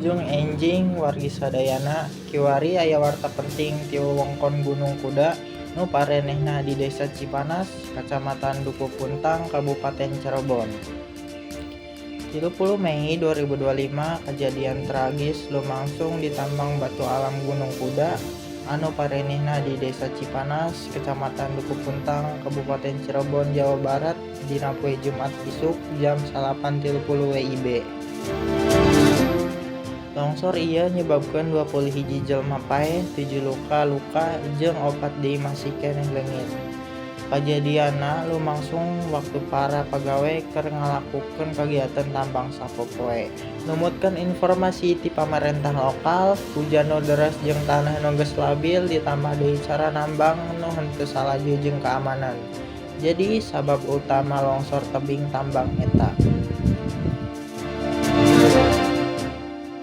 Wilujeng enjing wargi sadayana, kiwari aya warta penting ti wewengkon Gunung Kuda nu parenehna di Desa Cipanas, Kacamatan Dukuh Puntang, Kabupaten Cirebon. 30 Mei 2025 kajadian tragis lumangsung di tambang batu alam Gunung Kuda anu parenehna di Desa Cipanas, Kecamatan Dukuh Puntang, Kabupaten Cirebon, Jawa Barat dina poe Jumat isuk jam 9.30 WIB. Longsor ieu nyebabkeun 21 jelema paeh, 7 luka-luka jeung 4 deui masih keneh leungit. Kajadianna lumangsung waktu para pagawe keur ngalakukeun kagiatan tambang sapopoe. Numutkeun informasi ti pamarentah lokal, hujan nu deres jeung tanah nu geus labil ditambah deui cara nambang nu henteu salaju jeung keamanan, jadi sabab utama longsor tebing tambang eta.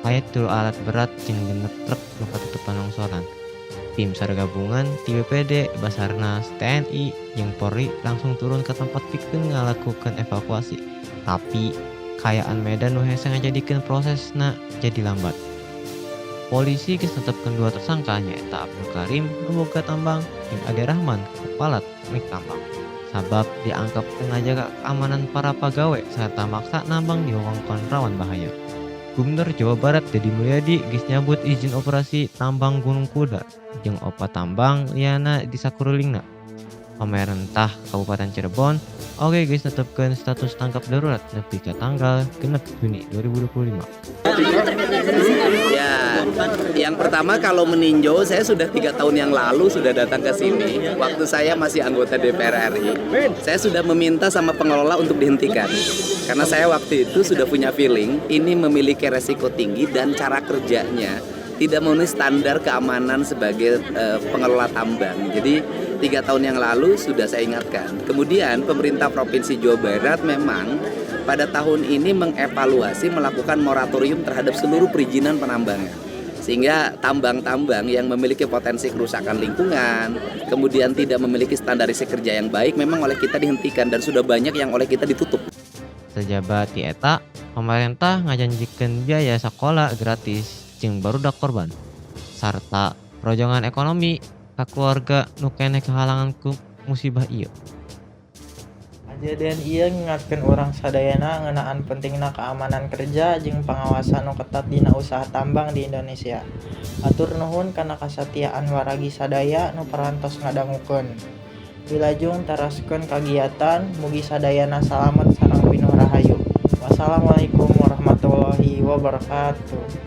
Aya 3 alat berat jeung 6 truk nu katutupan longsoran. Tim SAR gabungan ti BPBD, Basarnas, TNI, jeung Polri langsung turun ka tempat pikeun ngalakukeun evakuasi. Tapi kaayaan medan nu hese ngajadikeun prosesna jadi lambat. Polisi geus netepkeun 2 tersangka, nyaeta Abdul Karim nu boga tambang jeung Ade Rahman kepala teknik tambang. Sabab dianggap teu ngajaga keamanan para pagawe sarta maksa nambang di wewengkon rawan bahaya. Gubernur Jawa Barat Dedi Mulyadi geus nyabut izin operasi tambang Gunung Kuda jeung 4 tambang lianna di sakurilingna. Pamarentah Kabupaten Cirebon oge geus netepkeun status tanggap darurat nepi ka tanggal 6 Juni 2025. Ya, yang pertama kalau meninjau, saya sudah 3 tahun yang lalu sudah datang ke sini. Waktu saya masih anggota DPR RI, saya sudah meminta sama pengelola untuk dihentikan. Karena saya waktu itu sudah punya feeling ini memiliki resiko tinggi dan cara kerjanya tidak memenuhi standar keamanan sebagai pengelola tambang. Jadi 3 tahun yang lalu sudah saya ingatkan. Kemudian pemerintah Provinsi Jawa Barat memang pada tahun ini mengevaluasi melakukan moratorium terhadap seluruh perizinan penambangan. Sehingga tambang-tambang yang memiliki potensi kerusakan lingkungan, kemudian tidak memiliki standarisasi kerja yang baik, memang oleh kita dihentikan dan sudah banyak yang oleh kita ditutup. Sajaba ti eta, pamarentah ngajanjikeun biaya sakola gratis jeung barudak korban, sarta rojongan ekonomi ka keluarga nu keneh kahalangan ku musibah ieu. Kajadian ieu ngingatkeun urang sadayana ngeunaan pentingna keamanan kerja jeung pangawasan nu ketat dina usaha tambang di Indonesia. Hatur nuhun kana kasatiaan wargi sadaya nu parantos ngadangukeun. Wilujeng teraskeun kagiatan, mugi sadayana salamet sareng pinuh rahayu. Wassalamualaikum warahmatullahi wabarakatuh.